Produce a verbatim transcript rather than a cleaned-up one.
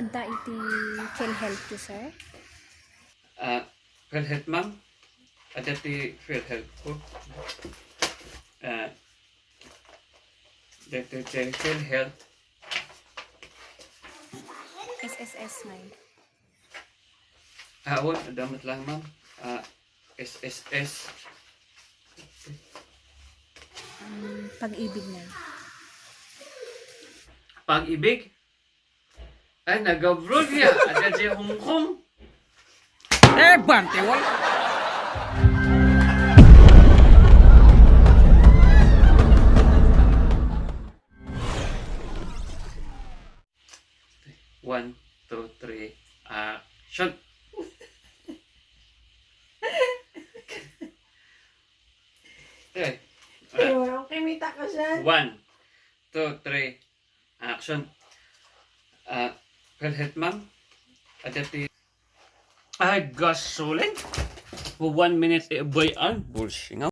Adda iti PhilHealth to, sir? Ah, PhilHealth, ma'am? Adda ti PhilHealth ko. Ah, dati ti PhilHealth. S S S, ma'am. Ah, wen, adda met lang, ma'am. Ah, S S S. Um, Pag-ibig na. Pag-ibig? Ay, nag-abroad ya. Adda di Hong Kong. Eh, bante, wal. One, two, three, action. Okay. Ay, walang kimita ko siya. One, two, three, action. Ah, PhilHealth, ma'am? Adda ti... Ay, gasolin? One minute, eh, bay, ay, bulsinga.